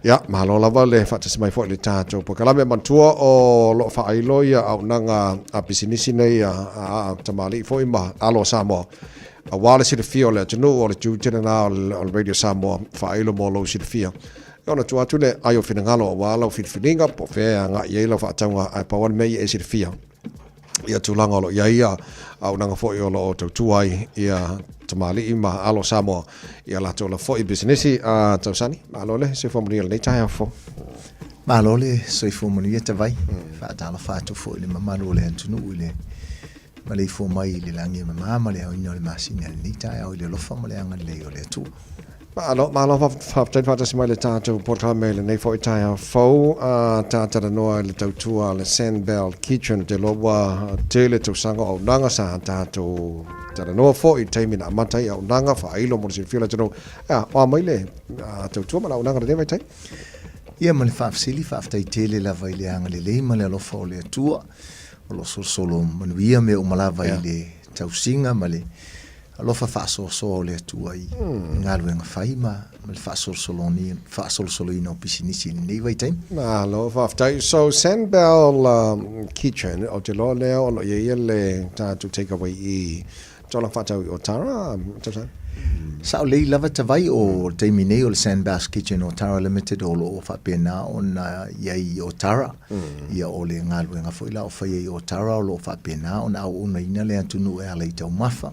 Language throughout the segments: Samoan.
Ia, malo lava le faatasi mai foi i le tatou polokalame. Manatua o lo o faailo ia auaunaga a pisinisi nei a, a, a tamalii foi ma alo o Samoa. Aua le silafia o le atunuu, o le tiute lena o le Radio Samoa, faailo mo lou silafia. Ia ona tuu atu lea ai o finagalo aua lau filifiliga po o fea e agai i ai lau faatauga, ae pau lava le mea ia e silafia ia tulaga o lo o i ai ia auaunaga foi o lo o tautua ai ia tamalii ma alo o Samoa i latou lava foi pisinisi. A Tausani, malo le soifua manuia i lenei taeao fou. Malo le soifua manuia Tavai. Faatalofa atu foi i le mamalu o le atunuu i le maleifua mai i le lagi e mama ma le aoina o le masina i lenei taeao i le alofa ma le agalelei o le Atua. Malo, malo faafetai le faatasi mai i le tatou polokalame i lenei foi taeao fou. A ta talanoa i le tautua a le Sandbell Kitchen, ou te iloa ua tele tausaga o auaunaga sa tatou talanoa foi i le taimi na amata ai auaunaga faailo mo le silafia o le atunuu. Ea, o a mai le tautua ma le auaunaga i lenei vaitaimi? Ia ma le faafesili, faafetai tele lava i le agalelei ma le alofa o le Atua o lo o solosolo manuia mea uma lava i le tausiga ma le alofa faasoasoa o le Atua i galuega fai ma le faasolosoloina o pisinisi i lenei vaitaimi. Malo faafetai. So Sandbell Kitchen, ou te iloa lea o lo o i ai le tatou take away i tulaga faatau i Otara, Tausani? Sao lelei lava Tavai, o le taimi nei o le Sandbell's Kitchen Otara Limited o lo o faapena ona i ai i Otara. Ia o le galuega foi la o faia i Otara o lo o faapena ona auaunaina le atunuu e ala i taumafa.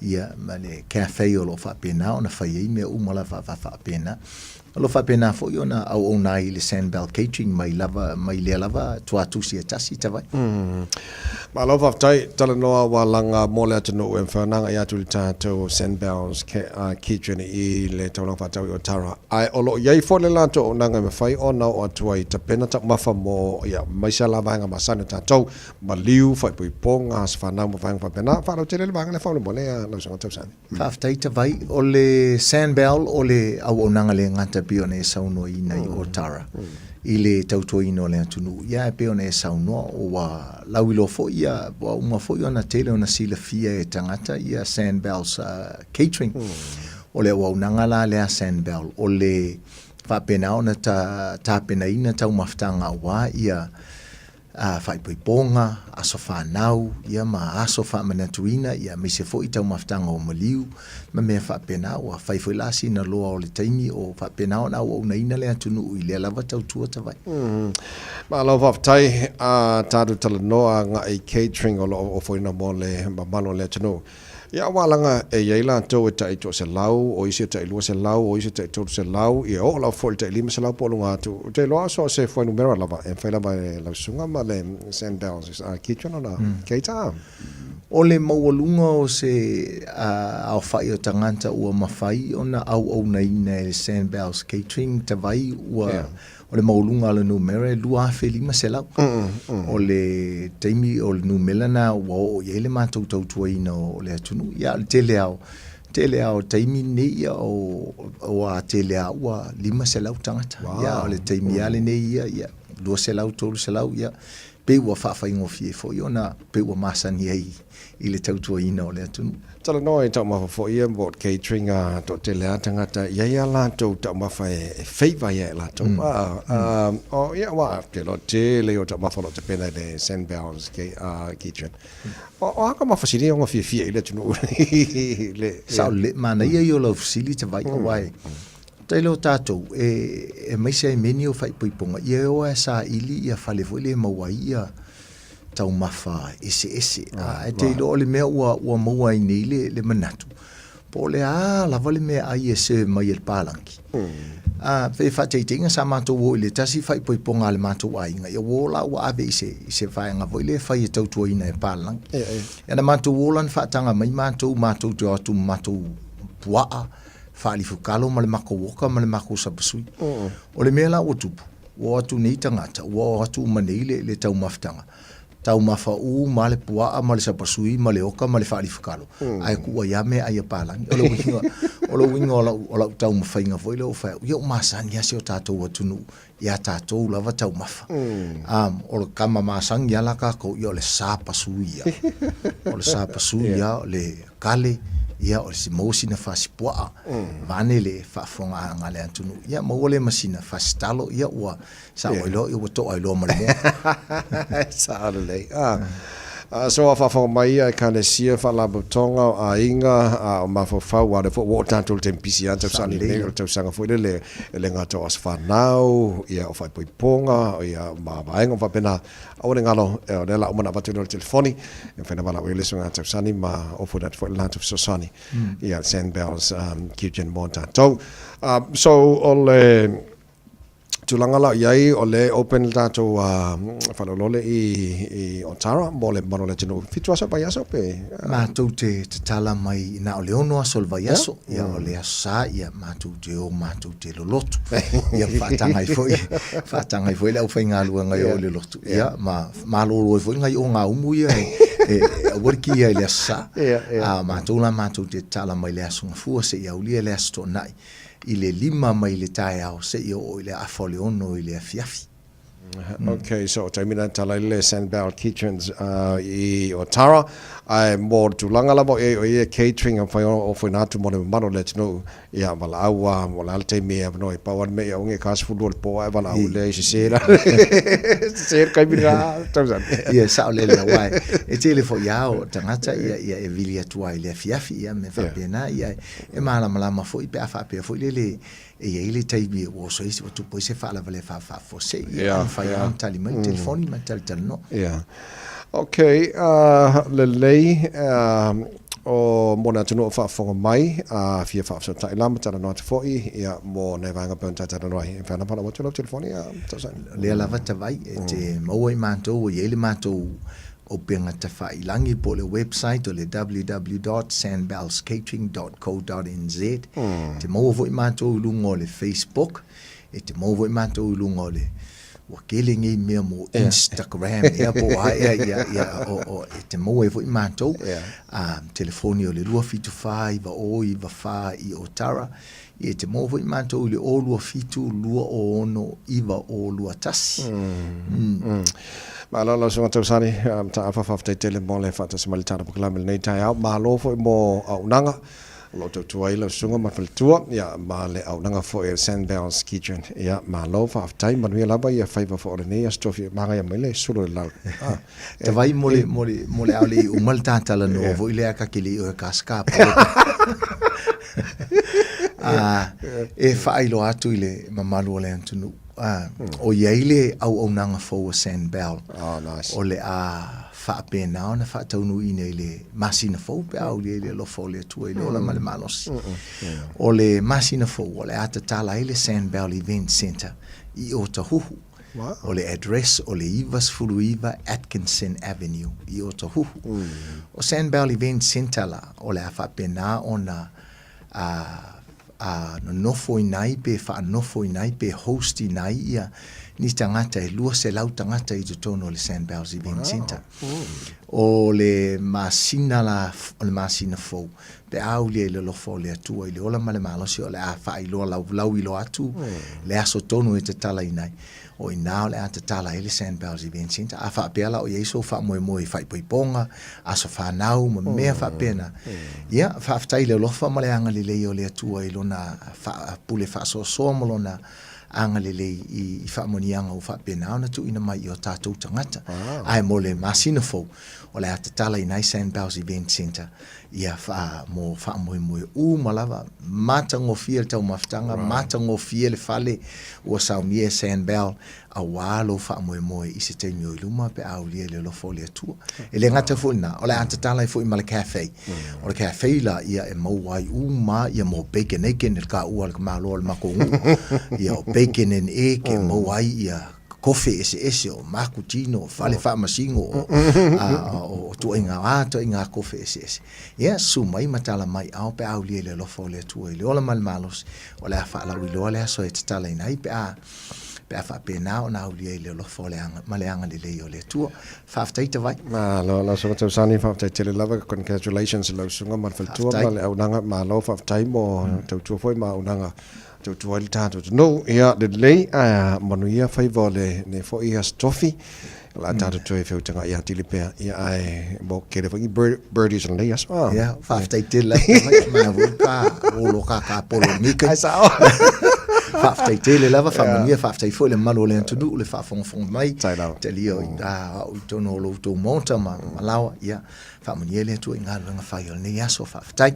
Ia ma le cafe o lo o faapena ona fai ai mea uma lava faapena. O lo o faapena foi ona auauna ai i le Sandbell Catering mai lava mai lea lava tuatusi e tasi Tavai. Malo faafetai, talanoa ua laga mo le atunuu e mafai ona agai atu i le tatou Sandbell's Kitchen i le taulaga faatau i Otara. Ae o lo o i ai foi le latou auaunaga e mafai ona oo atu ai i tapena taumafa mo ia aemaise lava vaega masani o tatou, maliu, faaipoipoga, aso fanau ma vaega faapena. Faalautele le vaega lea faamolemole lau Susuga Tausani. Faafetai Tavai. O le Sandbell o le auaunaga le gata e pei ona e saunoaina i Otara i le tautuaina o le atunuu. Ia e pei ona e saunoa ua lauiloa foi ia, ua uma foi ona tele ona silafia e tagata ia Sandbell's Catering. O le auaunaga la lea a Sandbell o le faapena ona tapenaina taumafataga aua ia faaipoipoga, aso fanau, ia ma aso faamanatuina, ia aemaise foi taumafataga o maliu ma mea faapena. Ua fai foi la sina loa o le taimi o faapena ona auaunaina le atunuu i lea lava tautua Tavai. Malo faafetai. A tatou talanoa agai i catering o lo o ofoina mo le mamalu o le atunuu. Ia aua leaga e i ai latou e tai 100, o isi e tai 200, o isi e tai 300, ia e oo lava foi i le tai 500 po o luga atu. Ou te iloa so o se fuainumera lava e mafai lava e lau susuga ma le Sandbell's Kitchen ona cater. O le maualuga o se aofai o tagata ua mafai ona auaunaina e le Sandbell's Catering Tavai ua O le maualuga o le numera e 2,500. O le taimi o le numera lena ua oo i ai le matou tautuaina o le atunuu. Ia, o le tele lava o, tele lava o taimi lenei, ia, o, ua tele lava ua 500 tagata. Ia, o le taimi lava lenei ia, ia, 200, 300, ia, pei ua faafaigofie foi ona pei ua masani ai i le tautuaina o le atunuu. Talanoa i taumafa foi ia mo catering a toatele a tagata e i ai a latou taumafa e favour ia e latou. O ia aua ou te iloa tele ia o taumafa o lo o tapena i le Sandbell's Kitchen. O a taumafa sili ona fiafia i le atunuu i le. Sao lelei, manaia ia o lau fesili Tavai aua e tailo tatou e aemaise ai mea nei o faaipoipoga ia e o lava e saili ia fale foi lea e maua ai ia taumafa eseese. Ae te iloa o le mea ua, ua maua ai nei le, le manatu, po o le a lava le meaai e serve mai e le palagi. A, pe faataitaiga sa matou o i le tasi faaipoipoga a le matou aiga, ia ua o la ua ave i se, i se vaega foi lea e fai e tautuaina e palagi. Ia na matou o la na faataga mai matou, matou te o atu ma matou puaa, faalifukalo ma le matou oka ma le matou sapasui. O le mea la ua tupu, Ua o atu nei tagata, ua o atu uma nei le, le taumafataga, taumafa uma lava le puaa ma le sapasui ma le oka ma le faalifukalo, mm. ae tuu ai lava meaai a palagi. O le uiga, o le uiga o lau, o lau taumafaiga foi lea ua fai atu, ia ua masani lava si o tatou atunuu i a tatou lava taumafa. Mm. Um, o le kama masani lava la tatou, ia o le sapasui ia. O le sapasui ia, o le kale, Ia, o le maua sina fasipuaa, vaeane le faafofogaaga a le atunuu, ia maua lea ma sina fasitalo, ia ua sao ai loa, ia ua to'a ai loa ma le moa. Sao lelei. So a faafofoga mai ia Ekalesia, Faalapotopotoga, o aiga, a o mafaufau, aua o lea foi ua oo tatou i le taimi pisi lava le tausaga nei, o le tausaga foi lele e le gata o aso fanau, ia o faaipoipoga, ia ma vaega uma faapena. Aua ne i galo, o lea o le a uma ona avatu le telefoni, e mafai ona valaau ai le isi o tausani ma ofo atu foi le latou fesoasoani ia Sandbell's Kitchen mo tatou. So o le tulaga la o i ai, o lea e open le tatou faleolole i Otara mo le mamalu o le atunuu. 7 aso vaiaso pe? Matou te tatala mai na o le 6 aso o le vaiaso, ia o le Aso Sa, ia matou te o matou te lolotu. Ia faataga ai foi, faataga ai foi le aufaigaluega e o i le lotu. Ia ma malolo ai foi nai ogaumu ia e aua le kia i le Aso Sa. A o matou la matou te tatala mai le Aso Gafua seia aulia le Aso Toonai i le 5 mai le taeao seia oo i le afa o le 6 i le afiafi. Ok, so o taimi na tala i le Sandbell Kitchens i Otara, ae mo le tulaga lava o i ai o ia catering a mafai ona ofoina atu mo le mamalu o le atunuu, ia valaau a, o le a le taimi e avanoa ai, pau lava le mea ia aua ne i 42 o le po ae valaau lea i sese la, sese le taimi lena tausani. Ia, saolele aua e tele foi lava o tagata ia e vili atu lava i le afiafi ia mea faapena, ia e malamalama foi pe a faapea foi lele E i ai le taimi ua oso ai, ua tupu ai se faalavelave faafuasei, ia, mafai lava ona tali mai le telefoni ma talatalanoa. Ia. Ok, lelei, o mo le atunuu o faafofoga mai, a fia faafesootai la ma talanoa atu foi, ia, mo nai vaega pei ona ta talanoa ai, e mafai ona valaau atu lau telefoni, Tausani? O lea lava tavai, e te maua i matou, ua i ai le matou upega tafailagi po o le website o le www.sandbellscatering.co.nz. E te maua foi matou i luga o le Facebook, e te maua foi matou i luga o le ua tele nei mea mo Instagram ea po o a ea ia, ia, o, o, e te maua ai foi matou. Telefoni o le 274 9094 i Otara, Ia e te maua foi matou i le 027 206 9021. Malo lau Susuga Tausani, Mataafa, faafetai tele mo le faatasi mai i le tatou polokalame i lenei taeao. Malo foi mo auaunaga o lo o tautua ai lau susuga ma le faletua, ia, ma le auaunaga foi a le Sandbell's Kitchen. Ia, malo faafetai, manuia lava ia faiva foi o lenei Aso Tofi e magaia mai le sulu o le lalo. Tavai mo le, mo le, mo le aole i uma le tātalanoa foi lea ka ke le i oe ka ska e faailoa atu i le mamalu o le atunuu. O i ai le auaunaga fou a Sandbell. Oh, nice. O le a faapena ona faataunuuina i le masina fou pe a aulia i le alofa o le Atua i le ola ma le malosi. O le masina fou o le a tatala ai le Sandbell Event Centre i Otahuhu. O le address o le 99 Atkinson Avenue i Otahuhu. O Sandbell Event Centre la, o le a faapena ona a, a nonofoina ai pe faanofoina ai pe host-ina ai ia ni tagata e 200 tagata i totonu o le Sandbell's Event Centre. O le masina la, o le masina fou, pe a aulia i le alofa o le Atua i le ola ma le malosi o le a faailoa laulauiloa atu le aso tonu e tatalaina ai. O i ina o le a tatala ai le Sandbells Event Centre. A faapea la o i ai sou faamoemoe i faaipoipoga, aso fanau ma mea faapena, ia, faafetai i le alofa ma le agalelei o le Atua i Lona pule faasoasoa ma Lona agalelei i faamanuiaga ua faapena ona tuuina mai i o tatou tagata. Ae mo le masina fou, o le a tatalaina ai Sandbells Event Centre ia fa, mo faamoemoe uma lava, matagofie le taumafataga, matagofie le fale ua saunia e Sandbell, auā lou faamoemoe i se taimi o i luma pe a aulia i le alofa o le Atua. E le gata foi i lena, o le a tatala ai foi ma le cafe. O le cafe la, ia e maua ai uma ia mo bacon aiken, le kaua a le tamaloa o le matou nuu, ia o bacon and egg, e maua ai ia kofe eseese, o makutino, o fale faamasino, o, o tuaiga a tuaiga kofe eseese. Ia, susu mai ma tala mai ao pe a aulia i le alofa o le Atua i le ola ma le malosi, o le a faalauiloa le aso e tatalaina ai pe a pe a faapena ona aulia i le alofa o le aga, ma le agalelei o le Atua. Faafetai Tavai. Malo lau Susuga Tausani, faafetai tele lava, congratulations i lau susuga ma le faletua ma le auaunaga, malo faafetai mo tautua foi ma auaunaga Tautua ai le tatou atunuu. Ia, lelei, ae manuia faiva o lenei foi Aso Tofi. O le a tatou toe feutagai atili pea, ia ae mo tele foi ni birdies o lenei aso. Ah. Ia, faafetai tele lava tamai, maea foi pa olo kaka polo i lenei taimi. Ai sao. Faafetai tele lava, faamanuia, faafetai foi le mamalu o le atunuu le faafogafoga mai. Tai lava. Talia o au i totonu o lo outou maota ma malaoa, ia faamanuia le Atua i galuega fai o lenei aso, faafetai.